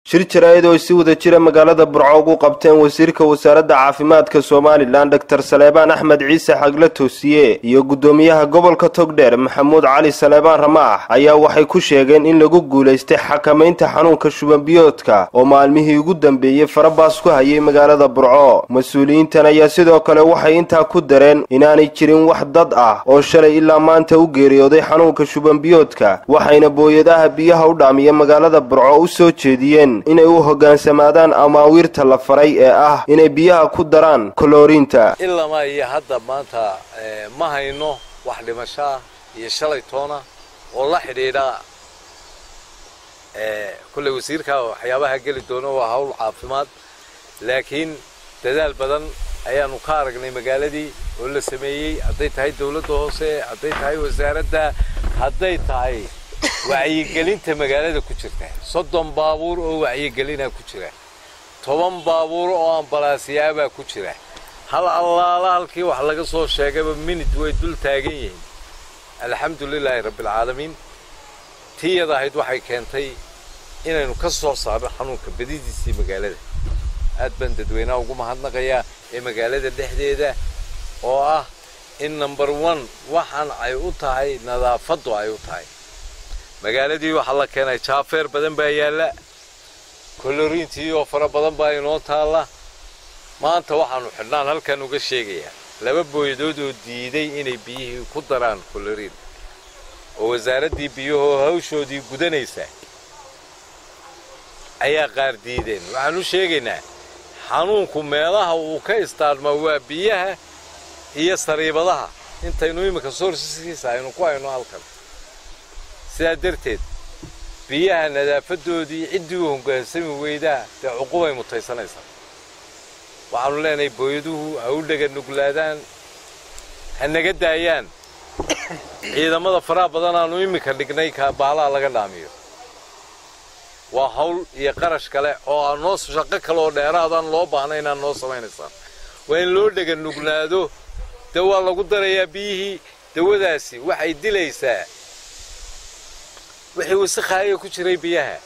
Shir jaraa'id oo si wada jira magaalada Burco ugu qabteen wasiirka wasaaradda caafimaadka Somaliland Dr. Saleebaan Axmed Ciise Xagle Toosiye iyo gudoomiyaha gobolka Togdheer Maxamuud Cali Saleebaan Ramaax ayaa waxay ku sheegeen in lagu guuleystay xakamaynta xanuunka shuban biyoodka oo maalmihii ugu dambeeyay farabaas ku hayay magaalada Burco. Mas'uuliyiintan ayaa sidoo kale waxay intaa ku dareen inaanay jirin wax dad ah oo shalay ilaa maanta u geeriyooday xanuunka shuban biyoodka, waxayna booyadaha biyaha u dhaamiya magaalada Burco u soo jeediyeen inay u hogaansamaadaan amaawiirta la faray ee ah inay biyaha ku daraan koloriinta. Ilaa iyo hadda maanta ma hayno wax dhimasho ah iyo shalay toona oo la xidhiidha kulley wasiirka waxyaabaha geli doono waa hawl caafimaad, laakiin dadaal badan ayaanu ka aragnay magaaladii oo la sameeyey, hadday tahay dawladda hoose, hadday tahay wasaaradda, hadday tahay wacyigelinta magaalada ku jirta. 30 baabuur oo wacyigelina ku jira, 10 baabuur oo ambalaasyaaba ku jira. Hal allaala halkii wax laga soo sheegayba minute way dul taagan yihiin. Alxamdulilaahi rabbil caalamiin. Tiyada ahayd waxay keentay inaynu ka soo saarno xanuunka badidiisii magaalada. Aad baan dadweynaha ugu mahadnaqayaa ee magaalada dhexdeeda oo ah in number 1 waxaan ay u tahay nadaafaddu ay u tahay. Magaaladii waxaa la keenay jaafeer badan baa yaalla, koloriintii oo fara badan baa inoo taalla. Maanta waxaanu xidhnaan halkan uga sheegayaa 2 booyadood oo diiday inay biyihii ku daraan koloriin, oo wasaaraddii biyuhu hawshoodii gudanaysa ayaa qaar diideen. Waxaanu sheegaynaa xanuunku meelaha uu ka istaadhma waa biyaha iyo sariibadaha intaynu iminka sourceskiisa aynu ku hayno halkan. Sidaa darteed biyaha nadaafadoodii ciddii u hoggaansami weydaa dee cuqubay mutaysanaysaa. Waxaanu leenahay booyaduhu ha u dhega nuglaadaan, ha naga daayaan ciidamada faraha badan aanu iminka dhignay ka baalaha laga dhaamiyo. Waa hawl iyo qarash kale oo aan noo shaqo kale oo dheeraadaan loo baahnayn inaan noo samaynaysaan. Waa in loo dhega nuglaado. Dee waa lagu darayaa biyihii, dawadaasi waxay dilaysaa wixii wasakhaaya ku jiray biyaha.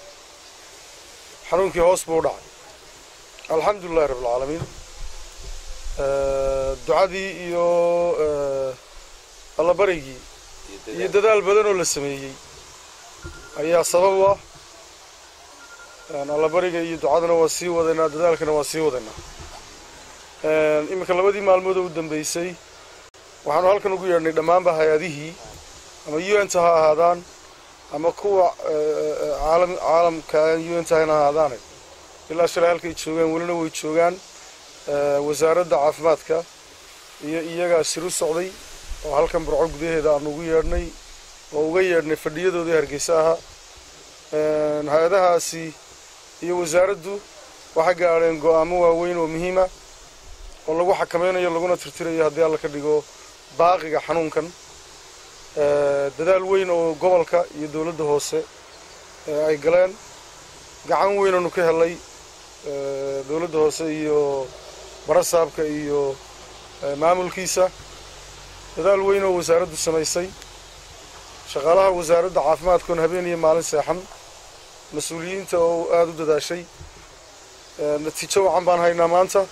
Xanuunkii hoos buu u dhacay, alxamdulillahi rabbil caalamiin. Ducadii iyo allabarigii iyo dadaal badan oo la sameeyey ayaa sabab u ah. Allabariga iyo ducadana waa sii wadaynaa, dadaalkana waa sii wadaynaa. Iminka labadii maalmood oo u dambeysay waxaanu halkan ugu yeedhnay dhammaanba hay-adihii ama UN-ta ha ahaadaan ama kuwa caalamka UN-ta hana ahaadaane, ilaa shalay halkay joogaan welina way joogaan. Wasaaradda caafimaadka iyo iyagaa shir u socday oo halkan Burco gudaheeda aanu ugu yeedhnay oo uga yeedhnay fadhiyadoodii Hargeysa ahaa. Hay-adahaasi iyo wasaaraddu waxay gaadheen go'aamo waaweyn oo muhiima oo lagu xakameynayo laguna tirtirayo haddii Alla ka dhigo baaqiga xanuunkan. Dadaal weyn oo gobolka iyo dawladda hoose ay galeen, gacan weyn oonu ka helay dawladda hoose iyo barasaabka iyo maamulkiisa. Dadaal weyn oo wasaaraddu samaysay, shaqaalaha wasaaradda caafimaadkoona habeen iyo maalin seexan, mas-uuliyiinta oo aada u dadaashay, natiijo wacan baan haynaa maanta.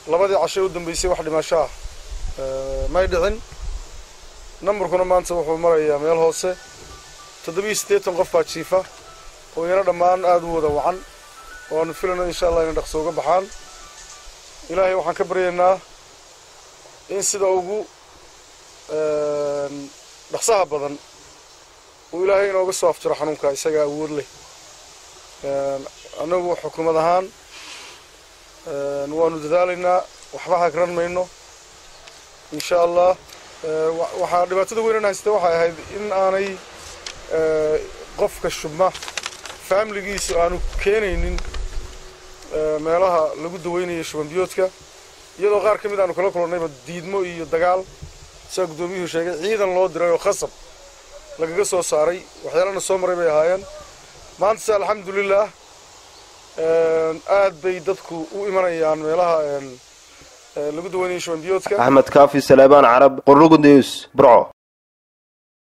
Labadii cashay u dambeysay wax dhimasho ah may dhicin. Nambarkuna maanta wuxuu marayaa meel hoose, 87 qof baa jiifa oo iyana dhammaan aada u wada wacan oo aanu filayno insha allah inay dhaqso uga baxaan. Ilaahay waxaan ka baryaynaa in sida ugu dhaqsaha badan uu Ilaahay inooga soo afjiro xanuunka, isagaa awood leh. Annagu xukuumad ahaan waanu dadaalaynaa, waxba hagran mayno insha allah. Waxaa dhibaatada weyn haysta waxay ahayd in aanay qofka shubma faamiligiisu aanu keenaynin meelaha lagu daweynayo shuban biyoodka, iyadoo qaar ka mid aanu kala kulannayba diidmo iyo dagaal. Sidaa guddoomiyuhu sheegay ciidan loo diray oo khasab lagaga soo saaray, waxyaalana soo maray bay ahaayeen. Maanta se alxamdulilah aad bay dadku u imanayaan meelaha lagu daweynayo shuban biyoodka. Axmed Kaafi Saleebaan Carab, Qorrugu News, Burco.